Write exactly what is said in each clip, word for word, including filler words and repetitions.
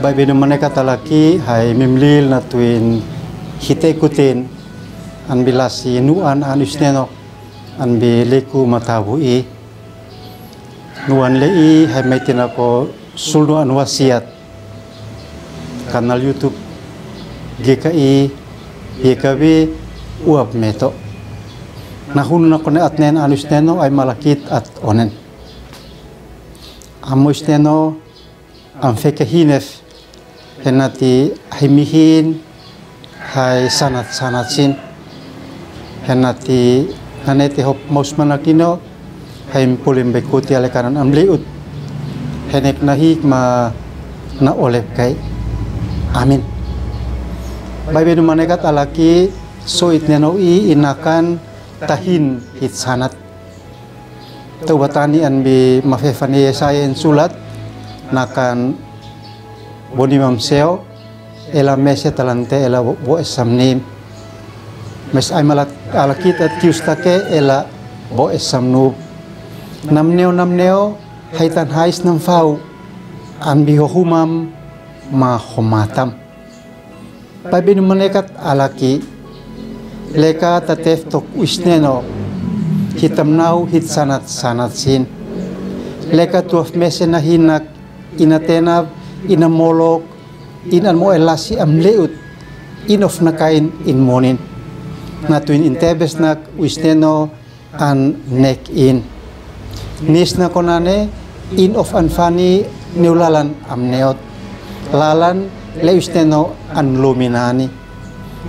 Baibainu manekat alaki hai mimlil na tuin hite kutin an bi lasi nuan an usneno an bi liku matabu i. Nuan le i hai maitina ko sulnu an wasiat. Kanal YouTube G K I, G K B, uap meto. Na hunu na kone atnen an usneno ai malakit at onen. Am usneno, am feke hinef, henati hai mihin, hai sanat sanat sin. Henati naneti hop maus manakino, hai mpulim baikuti ale kanan am liut. Henek na hik ma na olep kai. Amin. Baibainu manekat alaki so itneno i inakan tahin hit sanat. Tau batani an bi mafefani Yesaya in sulat, nakan boni mamseo, ela mese talante ela bo, bo esam nim. Mes ai malak alakit at kiustake ela bo esam nub. Namneo namneo, haitan hais namfau, an bi hohumam ma homatam. Baibainu manekat alaki, leka tatef tok usneno, hitam nau hit sanat sanat sin. Leka tuaf mese na hinak, ina tenab, ina molok, in an mo elasi am liut, in of nakain in monin. Na tuin in tebes nak usneno, an nek in. Nis na konane in of an fani neu lalan am neot. Lalan le usneno an luminani.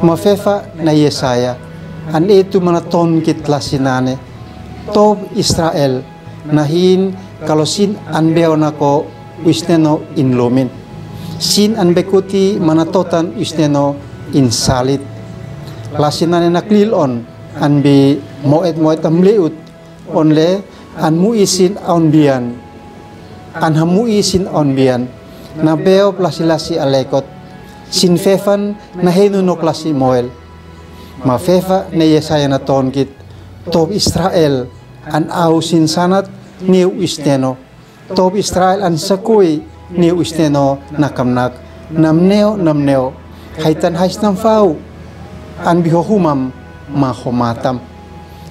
Mafefa na Yesaya. An etu mana tonkit lasinane. Tob Israel. Nahin kalosin an beo nako usneno in lumin. Sin an bekuti mana totan usneno in salit. Lasinane naklil on. An bi moet moet am liut, on le an mui sin aun bian. An ha mui sin aun bian. Na beop lasi lasi alekot. Sin fefan na henu nok lasi moel. Mafefa ne Yesaya na tonkit. Tob Israel an au sin sanat neu usneno. Tob Israel an sakui neu usneno nakamnak. Namneo namneo. Haitan hais namfau. An bi hohumam ma homatam.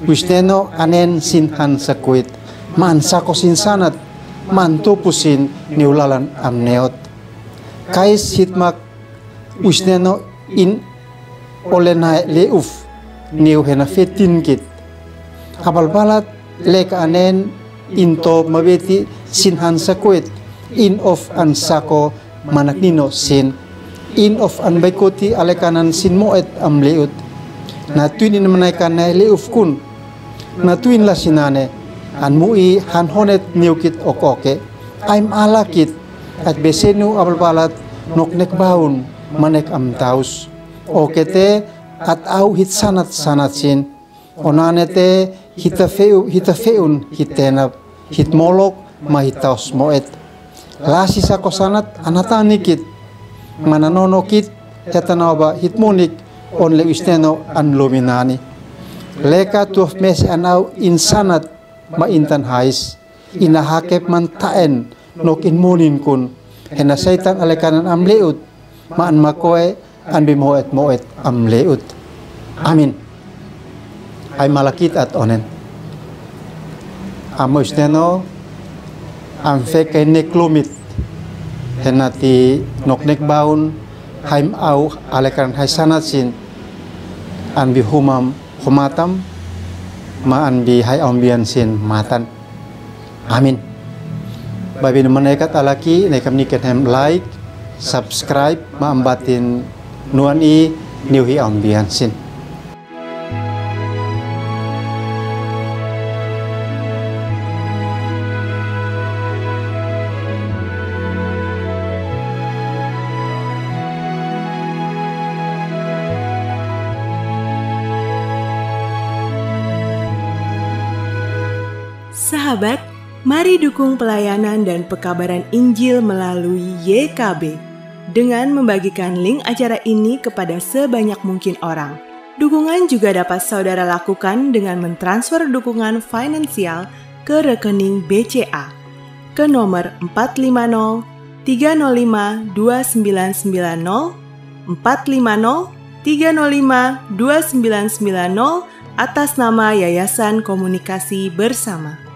Usneno anen sin han sakuit. Ma an sako sin sanat. Ma an topu sin neu lalan am neot. Kais hitmak usneno in ole na leuf neu hena fetinkit. Abalbalat leka anen in tob mabeti sin han sakuit in of an sako manaknino sin. In of an baikuti ale kanan sin moet am liut. Na tuin in manaikan na leuf kun. Na tuin lasinane an mui han honet niukit okoke. Aim alakit at besenu abalbalat nok nek baun manek am taus. Okete at au hit sanat sanat sin. Onanete hita feu, hita feun hit tenap, hit molok ma hit taus moet. Lasi sako sanat an hatanikit. Mana nonokit hetanaba hit monik on le usneno an luminani. Leka tuaf mese an au in sanat ma intan hais. Ina hakep man taen nok in monin kun. Hena Saitan ale kanan am liut. Ma an makoe an bi moet moet am liut. Amin. Ai malakit at onen. Am usneno am feke nek lumit. Henati nok nek baun haim au ale kanan hai sanat sin. An bi humam homatam ma an bi hai aun bian sin matan. Amin. Baibainu manekat alaki ne kam niket hem like, subscribe ma ambatin nuan i niu hi aun bian sin. Sahabat, mari dukung pelayanan dan pekabaran Injil melalui Y K B dengan membagikan link acara ini kepada sebanyak mungkin orang. Dukungan juga dapat saudara lakukan dengan mentransfer dukungan finansial ke rekening B C A ke nomor empat lima nol tiga nol lima dua sembilan sembilan nol, empat lima nol tiga nol lima dua sembilan sembilan nol, atas nama Yayasan Komunikasi Bersama.